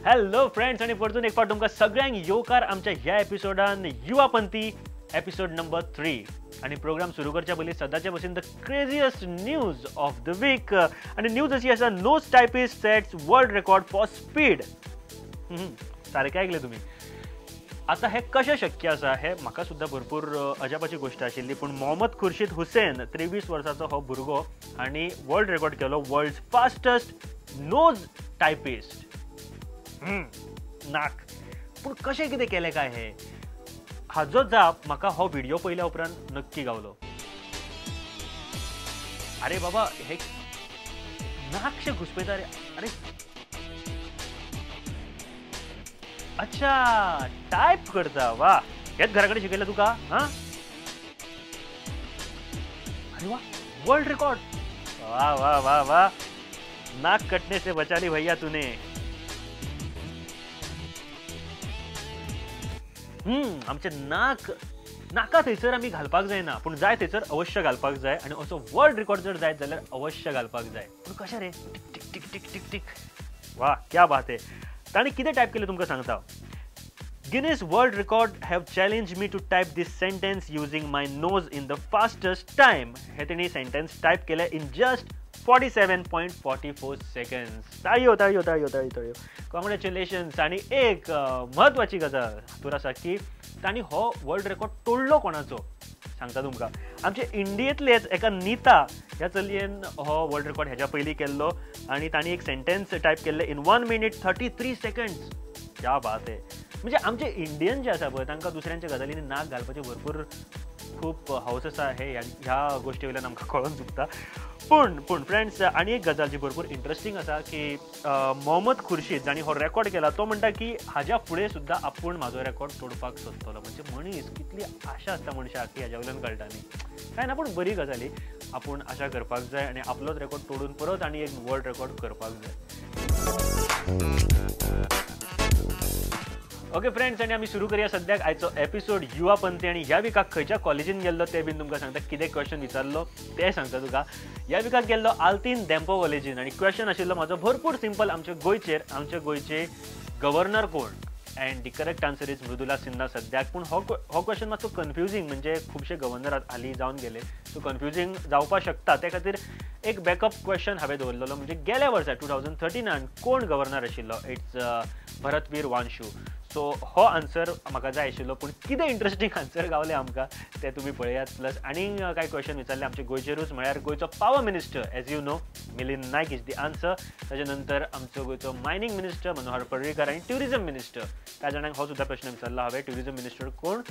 Hello friends, आणि परतून एक फावट तुमकां सगळ्यांक येवकार आमच्या ह्या एपिसोडान युवा पंथी एपिसोड नंबर 3. आणि प्रोग्राम सुरू करच्या पयलीं सदांचे भशेन the craziest news of the week. आणि न्यूज अशी आसा, nose typist sets world record for speed. सारकें आयकलें तुमी. आतां हें कशें शक्य आसा हें म्हाका सुद्दां भरपूर अजापाची गोश्ट आशिल्ली, पूण मोहम्मद खुर्शीद हुसेन 23 वर्सांचो हो भुरगो हांणी वर्ल्ड रेकॉर्ड केलो, वर्ल्ड फास्टस्ट नोज टायपिस्ट. नाक पूण कशें कितें केलें काय हें, हाजो जाप म्हाका हो व्हिडिओ पळयल्या उपरांत नक्की गावलो. अरे बाबा, हे नाकशे घुसपयता रे. अरे अच्छा, टायप करता, वा, हेच घरा कडेन शिकयलें तुका? हां, अरे वा, वर्ल्ड रेकॉर्ड, वा वा वा वा, नाक कटने से बचा ली भैया तूने. आमचे नाक, नाका थंयसर आमी घालपाक जायना, पूण जाय थंयसर अवश्य घालपाक जाय. आनी असो वर्ल्ड रेकॉर्ड जर जायत जाल्यार अवश्य घालपाक जाय. पूण कशें रे? टिक टिक टिक टिक टिक टिक, वा क्या बात है. ताणें कितें टायप केलें तुमकां सांगता. Guinness world record have challenge me to type this sentence using my nose in the fastest time. हें तेणी सेंटेन्स टायप केलें इन जस्ट 47.44 सेकंड्स. ताळयो ताळयो ताळयो ताळयो ताळयो, कॉंग्रेच्युलेशन्स. आनी एक म्हत्वाची गजाल हातूंत आसा की तांणी हो वर्ल्ड रेकॉर्ड तोडलो कोणाचो सांगता तुमकां. आमचे इंडियेंतलेच एका नीता ह्या चलयेन हो वर्ल्ड रेकॉर्ड हेज्या पयलीं केल्लो आनी तांणी एक सेंटेन्स टायप केल्लें इन 1 मिनीट 33 सेकंड्स. क्या बात है. म्हणजे आमचे इंडियन जे आसा पळय तांकां दुसऱ्यांच्या गजालींनी नाक घालपाचें भरपूर खूब हौस आसा, हे ह्या गोश्टी वयल्यान आमकां कळोन चुकता. पूण पूण फ्रेंड्स, आनी एक गजाल जी भरपूर इंट्रस्टींग आसा की मोहम्मद खुर्शीद जाणी हो रेकॉर्ड केला तो म्हणटा की हाज्या फुडें सुद्दां आपूण म्हाजो रेकॉर्ड तोडपाक सोदतलो. म्हणजे मनीस कितली आशा आसता मनशाक की हाज्या वयल्यान कळटा न्ही काय ना, पूण बरी गजाली, आपूण आशा करपाक जाय आनी आपलोच रेकॉर्ड तोडून परत आनी एक वर्ल्ड रेकॉर्ड करपाक जाय. ओके फ्रेंड्स, आनी आमी सुरू करया सद्याक आयचो एपिसोड युवा पंथी. आनी ह्या विकाक खंयच्या कॉलेजीन गेल्लो तें बीन तुमकां सांगता, कितें क्वेश्चन विचारलो तें सांगता तुका. ह्या विकाक गेल्लो आल्तीन धेंपो कॉलेजीन आनी क्वेश्चन आशिल्लो म्हाजो भरपूर सिंपल, आमचे गोंयचेर, आमचे गोंयचे गव्हर्नर कोण? And the correct answer is Mridula Sinha सद्याक. पूण हो क्वेश्चन मातसो कन्फ्युजींग, म्हणजे खुबशे गव्हर्नर हालीं जावन गेले, सो कन्फ्युजींग जावपाक शकता. ते खातीर एक बॅकअप क्वेश्चन हांवें दवरलेलो, म्हणजे गेल्या वर्सा 2013 कोण गव्हर्नर आशिल्लो? It's Bharatveer Wanchoo. सो हो आन्सर म्हाका जाय आशिल्लो, पूण कितें इंट्रस्टींग आन्सर गावलें आमकां तें तुमी पळयात. प्लस आनी कांय क्वेश्चन विचारले आमचे गोंयचेरूच, म्हळ्यार गोंयचो power minister as you know Milind Naik is the answer. ताजे नंतर आमचो गोंयचो मायनींग मिनिस्टर मनोहर पर्रीकर आनी ट्युरिजम मिनिस्टर. कांय जाणांक हो सुद्दां प्रश्न विचारलो हांवें, ट्युरिजम मिनिस्टर कोण?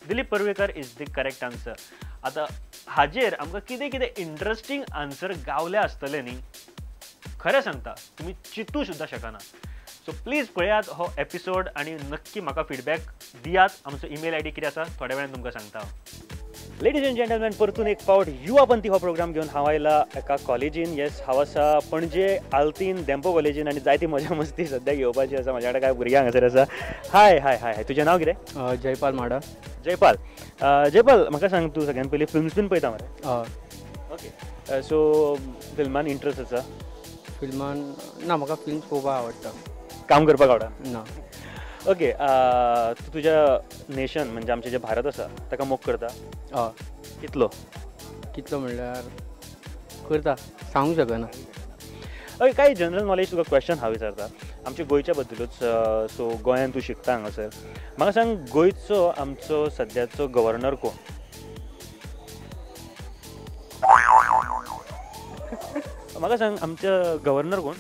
Dilip Parulekar is the correct answer. आतां हाजेर आमकां कितें कितें इंट्रस्टींग आन्सर गावले आसतले न्ही, खरें सांगता तुमी चिंतू सुद्दां शकना. सो प्लीज पळयात हो एपिसोड आनी नक्की म्हाका फिडबॅक दियात. आमचो ईमेल I D कितें आसा थोड्या वेळान तुमकां सांगता. लेडीज एंड जेंटलमॅन, परतून एक फावट युवा पंथी हो प्रोग्राम घेवन हांव आयला एका कॉलेजीन. येस, हांव आसा पणजे आल्तीन धेंपो कॉलेजीन आनी जायती मजा मस्ती सद्याक घेवपाची आसा. म्हाज्या कडेन कांय भुरग्यां हांगासर आसा. हाय हाय हाय, तुजें नांव कितें? जयपाल माडा. जयपाल, जयपाल म्हाका सांग, तूं सगळ्यान पयलीं फिल्म्स बीन पळयता मरे? ओके, सो फिल्मान इंट्रस्ट आसा? फिल्मान ना, म्हाका फिल्म्स पळोवपाक आवडटा. काम करपाक आवडा ना? ओके, तूं तुज्या नेशन म्हणजे आमचें जें भारत आसा ताका मोग करता? हय. कितलो? कितलो म्हणल्यार करता, सांगूंक शकना. ओके, कांय जनरल नॉलेज तुका क्वेश्चन हांव विचारता आमच्या गोंयच्या बद्दलूच. सो गोंयान तूं शिकता हांगासर, म्हाका सांग गोंयचो आमचो सद्याचो गव्हर्नर कोण? म्हाका सांग आमचो गव्हर्नर कोण?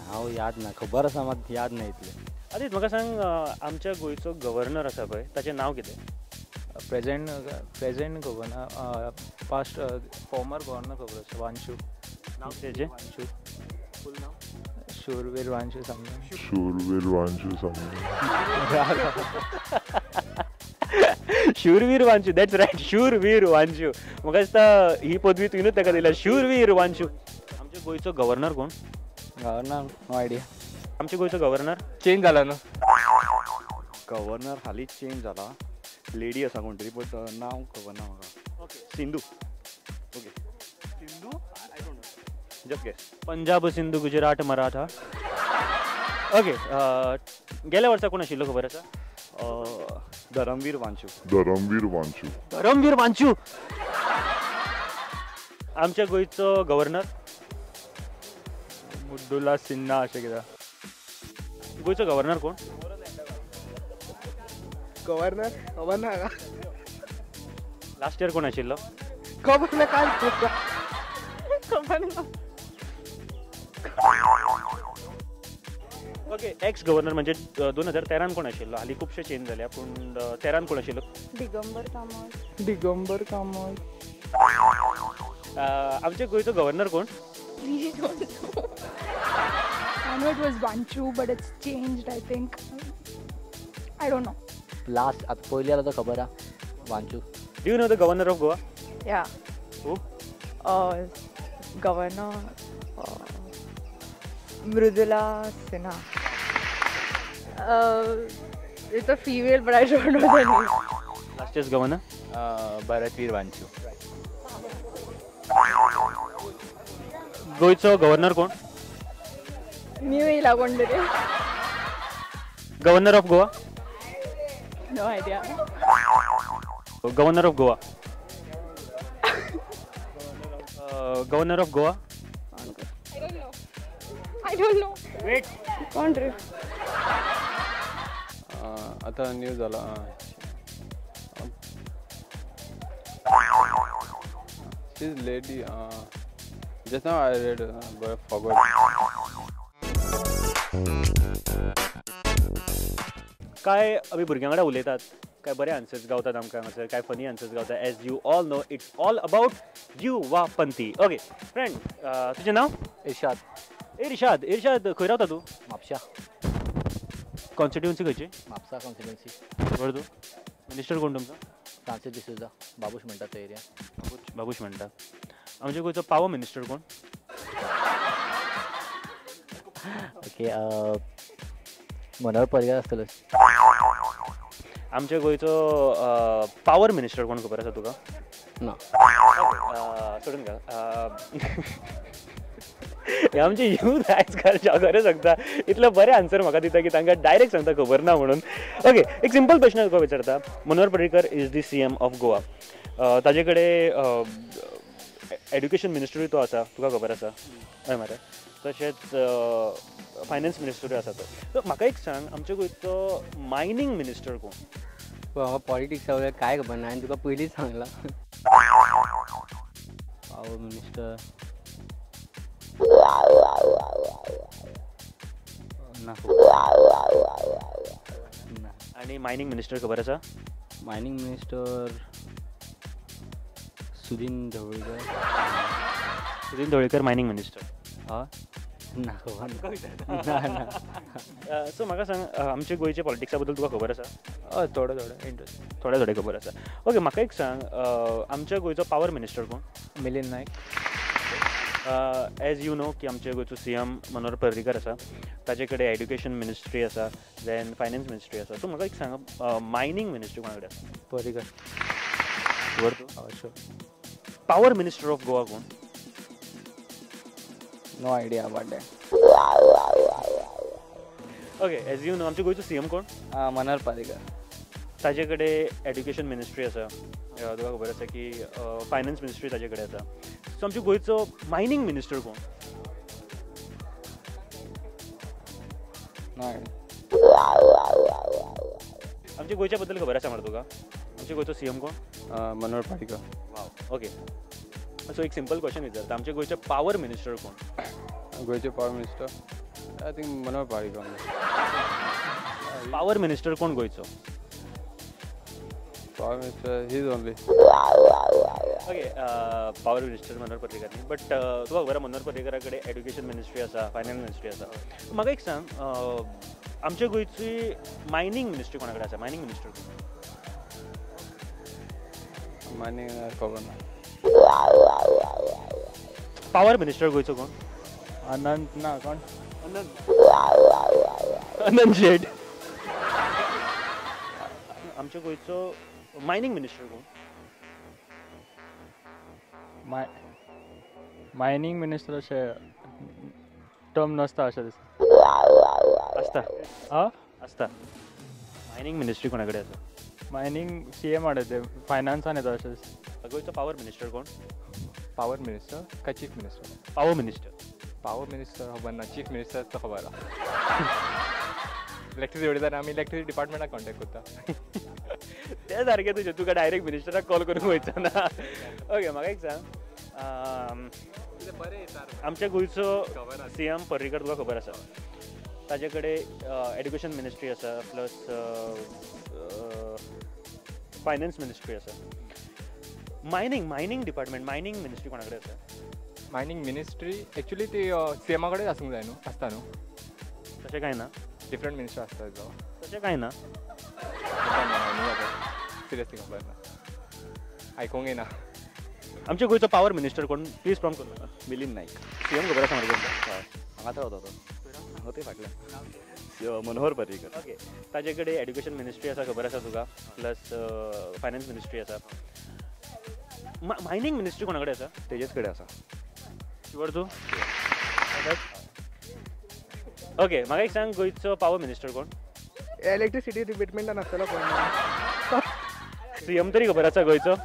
हांव याद ना, खबर आसा मात याद ना इतलें. आदीत म्हाका सांग, आमच्या गोंयचो गव्हर्नर आसा पळय ताचें नांव कितें? प्रेजेंट प्रेजेंट खबर ना, पास्ट फॉर्मर गव्हर्नर खबर आसा, वांशू. नांव तेजें? वांशू. फूल नांव शूरवीर वांशू समथिंग. शूरवीर वांशू समथिंग. शूरवीर वांशू, that's right, शूरवीर वांशू. म्हाका दिसता ही पदवी तुवेंच ताका दिल्या, शूरवीर वांशू. आमच्या गोंयचो गव्हर्नर कोण? Governor no idea. आमच्या गोंयचो गव्हर्नर चेंज जाला न्हू? गव्हर्नर हालींच चेंज जाला, लेडी आसा कोण तरी, बट नांव खबर ना म्हाका. Sindhu. Okay, Sindhu? Just guess. Punjab, Sindhu, Gujarat, Maratha. Okay, गेल्या वर्सा कोण आशिल्लो खबर आसा? धरमवीर वांचू. धरमवीर वांचू. धरमवीर वांचू. आमच्या गोंयचो गव्हर्नर मुद्दुला सिन्हा अशें कितें. गोंयचो गव्हर्नर कोण? गव्हर्नर खबर ना. लास्ट इयर कोण आशिल्लो? खबर ना. काय खबर ना. ओके, एक्स गव्हर्नर म्हणजे 2013 कोण आशिल्लो? हालीं खुबशे चेंज जाल्या, पूण 13 कोण आशिल्लो? दिगंबर कामत. दिगंबर कामत. आमच्या गोंयचो गव्हर्नर कोण? I know it was Wanchu, but it's changed, I think. I don't know. Last आता पयली आला तो खबर आहा, Wanchu. Do you know the governor of Goa? Yeah. Who? Governor Mridula Sinha. It's a female, but I don't know the name. Last year's governor? Bharatveer Wanchoo. गोंयचो governor कोण? New येयला कोण तरी. Governor of Goa? No idea. Governor of Goa. Governor of Goa. I don't know. I don't know. Wait. कोण रे? आता new जाला. She's lady. Just now I read, but I forgot. काय आमी भुरग्यां कडेन उलयतात, काय बरे आन्सर्स गावतात आमकां हांगासर, काय फनी आन्सर्स गावतात. As you all know, it's all about Yuva Panthi. Okay friend, तुजें नांव? इर्शाद. इर्शाद. इर्शाद, खंय रावता तूं? म्हापशा. कॉन्स्टिट्युएन्सी खंयची? म्हापसा कॉन्स्टिट्युएन्सी. बरें, तूं मिनिस्टर कोण तुमचो? फ्रांसीस डिसोजा, बाबूश म्हणटा तो एरिया. बाबूश म्हणटा. आमच्या गोंयचो पावर मिनिस्टर कोण? ओके, मनोहर पर्रीकर आसतलो. आमच्या गोंयचो पावर मिनिस्टर कोण खबर आसा तुका? ना. सोडून घाल. हे आमचे यूथ आयज काल खरें सांगता इतले बरे आन्सर म्हाका दिता की तांकां डायरेक्ट सांगता खबर ना म्हणून. ओके, एक सिंपल क्वेश्चन तुका विचारता. Manohar Parrikar is the CM of Goa. ताजे कडेन एड्युकेशन मिनिस्टरूय तो आसा, तुका खबर आसा, हय मरे? तशेंच फायनान्स मिनिस्टरूय आसा तो. सो म्हाका एक सांग, आमच्या गोंयचो मायनींग मिनिस्टर कोण? म्हाका पॉलिटिक्सा वगैरे काय खबर ना, हांवें तुका पयलींच सांगलां. पावर मिनिस्टर ना. आनी मायनींग मिनिस्टर खबर आसा? Mining minister Sudin Dhavalikar. Sudin Dhavalikar mining minister. हय ना, खबर ना. ना. सो म्हाका सांग, आमच्या गोंयच्या पॉलिटिक्सा बद्दल तुका खबर आसा? हय, थोडे थोडे इंट्रस्ट. थोडे थोडे खबर आसा. ओके, म्हाका एक सांग, आमच्या गोंयचो पावर मिनिस्टर कोण? Milind Naik. As you know की आमच्या गोंयचो CM Manohar Parrikar आसा, ताजे कडेन एड्युकेशन मिनिस्ट्री आसा, देन फायनान्स मिनिस्ट्री आसा. सो म्हाका एक सांग, मायनींग मिनिस्ट्री कोणा कडेन आसा? पर्रीकर. खबर तूं? हय, sure. Power minister of Goa कोण? No idea about that. Okay, as you know आमच्या गोंयचो CM कोण? मनोहर पर्रीकर. ताजे कडेन एड्युकेशन मिनिस्ट्री आसा, तुका खबर आसा की फायनान्स मिनिस्ट्री ताजे कडेन आसा. सो आमच्या गोंयचो मायनींग मिनिस्टर कोण? No idea. आमच्या गोंयच्या बद्दल खबर आसा मरे तुका? आमच्या गोंयचो CM कोण? मनोहर पर्रीकर. वाव. ओके, सो एक सिंपल क्वेश्चन विचारता, आमच्या गोंयचे पावर मिनिस्टर कोण? गोंयचे power minister I think Manohar Parrikar. Power minister कोण गोंयचो? Power minister he is only. Okay, power minister Manohar Parrikar न्ही, बट तुका खबर आसा मनोहर पर्रीकरा कडेन एड्युकेशन मिनिस्ट्री आसा, फायनान्स मिनिस्ट्री आसा. म्हाका एक सांग, आमच्या गोंयची मायनींग मिनिस्ट्री कोणा कडेन आसा? मायनींग मिनिस्टर कोण? मायनींग खबर ना. पावर मिनिस्टर गोंयचो कोण? अनंत ना कोण? अनंत शेट. आमच्या गोंयचो मायनींग मिनिस्टर कोण? मायनींग मिनिस्टर अशें टर्म नासता अशें दिसता. आसता. आं, आसता. मायनींग मिनिस्ट्री कोणा कडेन आसा? मायनींग सी एम हाडटा, फायनान्सान येता अशें दिसता. गोंयचो पावर मिनिस्टर कोण? पावर मिनिस्टर काय chief minister? Power minister. Power minister खबर ना, चीफ मिनिस्टर तो खबर आसा. इलेक्ट्रिसिटी उडयता आमी इलेक्ट्रिसिटी डिपार्टमेंटाक कॉन्टेक्ट करता. तें सारकें तुजें, तुका डायरेक्ट मिनिस्टराक कॉल करूंक वयचो ना. ओके, म्हाका एक सांग, आमच्या गोंयचो सी एम पर्रीकर तुका खबर आसा, ताजे कडेन एड्युकेशन मिनिस्ट्री आसा, प्लस फायनान्स मिनिस्ट्री आसा. Mining mining department, mining ministry कोणा कडेन आसा? मायनींग मिनिस्ट्री एक्चुली ती सी एमा कडेन आसूंक जाय न्हू, आसता न्हू? तशें कांय ना, डिफरंट मिनिस्टर आसता तो. तशें कांय ना, सिरियसली खबर ना, आयकूंक येना. आमच्या गोंयचो पावर मिनिस्टर कोण? प्लीज प्रॉम्प्ट करूं नाका. मिलिंद नाईक. सी एम खबर आसा मरे कोण? हय, हांगाच रावता तो. हांगा थंय फाटल्यान. मनोहर पर्रीकर. ओके, ताजे कडेन एड्युकेशन मिनिस्ट्री आसा, खबर आसा तुका, प्लस फायनान्स मिनिस्ट्री आसा. मायनींग मिनिस्ट्री कोणा कडेन आसा? तेजेच कडेन आसा. शुअर तूं? ओके, म्हाका एक सांग, गोंयचो पावर मिनिस्टर कोण? इलेक्ट्रिसिटी डिपार्टमेंटान आसतलो कोण. सी एम तरी खबर आसा गोंयचो?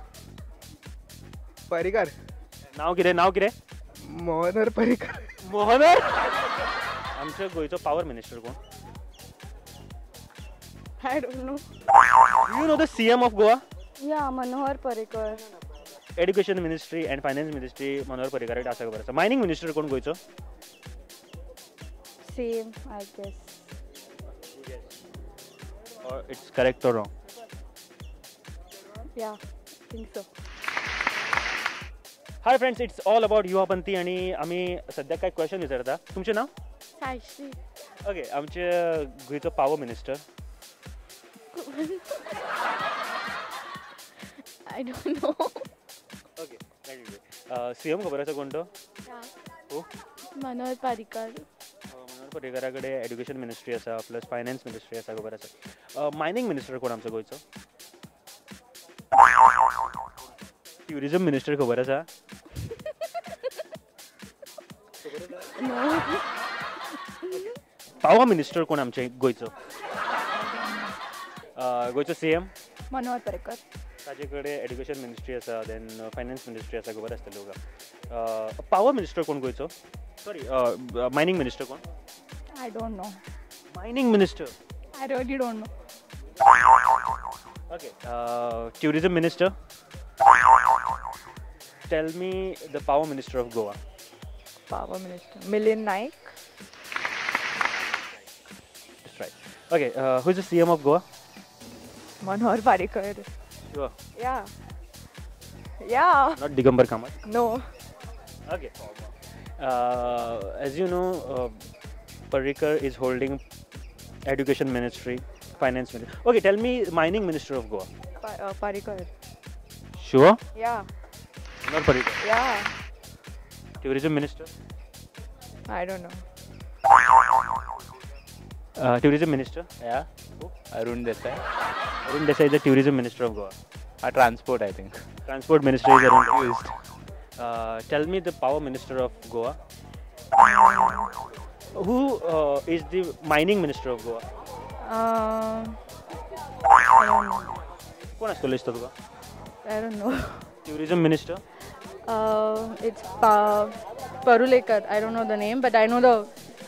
पर्रीकर. नांव कितें? नांव कितें? मनोहर पर्रीकर. मोहनर. आमच्या गोंयचो पावर मिनिस्टर कोण? I don't know. You know the CM of Goa? Yeah, Manohar Parrikar. Education ministry and finance ministry Manohar Parrikar कडेन आसा, खबर आसा. मायनींग मिनिस्टर कोण गोंयचो? Same, I guess. It's correct or wrong? Yeah, think so. Hi friends, it's all about Yuva Panthi आनी आमी सद्याक कांय क्वेश्चन विचारता. तुमचें नांव? सायश्री. ओके, आमचे गोंयचो power minister? I don't know. Okay, C M खबर आसा कोण तो? हो, मनोहर पर्रीकर. मनोहर पर्रीकरा कडेन एड्युकेशन मिनिस्ट्री आसा, प्लस फायनान्स मिनिस्ट्री आसा, खबर आसा. मायनींग मिनिस्टर कोण आमचो गोंयचो? ट्युरिजम मिनिस्टर खबर आसा? पावर मिनिस्टर कोण आमचे गोंयचो? गोंयचो सी एम मनोहर पर्रीकर. ताजे कडेन एड्युकेशन मिनिस्ट्री आसा, देन फायनान्स मिनिस्ट्री आसा, खबर आसतलें तुका. पावर मिनिस्टर कोण गोंयचो? सॉरी, मायनींग मिनिस्टर कोण? I don't know. Mining minister? I really don't know. Okay, tourism minister? Tell me the power minister of Goa. Power minister Milind Naik. That's right. Okay, who is the CM of Goa? Manohar Parrikar. Sure. Yeah. Yeah. Not Digambar Kamat? No. Okay. As you know, Parrikar is holding education ministry, finance ministry. Okay, tell me mining minister of Goa. Parrikar. Sure? Yeah. Not Parrikar. Yeah. Tourism minister? I don't know. Tourism minister? Yeah. Who? Arun Desai. Arun Desai is the tourism minister of Goa. Transport, I think. Transport minister is Arun Desai. Tell me the power minister of Goa. Who is the mining minister of Goa? I don't know. कोण आसतलो दिसता तुका? I don't know. Tourism minister? It's Parulekar. I don't know the name, but I know the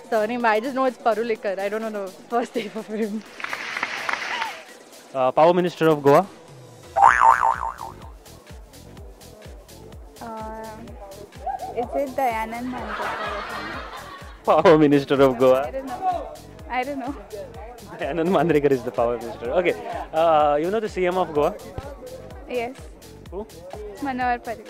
surname. I just know it's Parulekar. I don't know the first name of him. Power minister of Goa? Is it Dayanand Mandrekar? Power minister of Goa? I don't know. I don't know. Dayanand Mandrekar is the power minister. Okay. You know the CM of Goa? Yes. Who? Manohar Parrikar.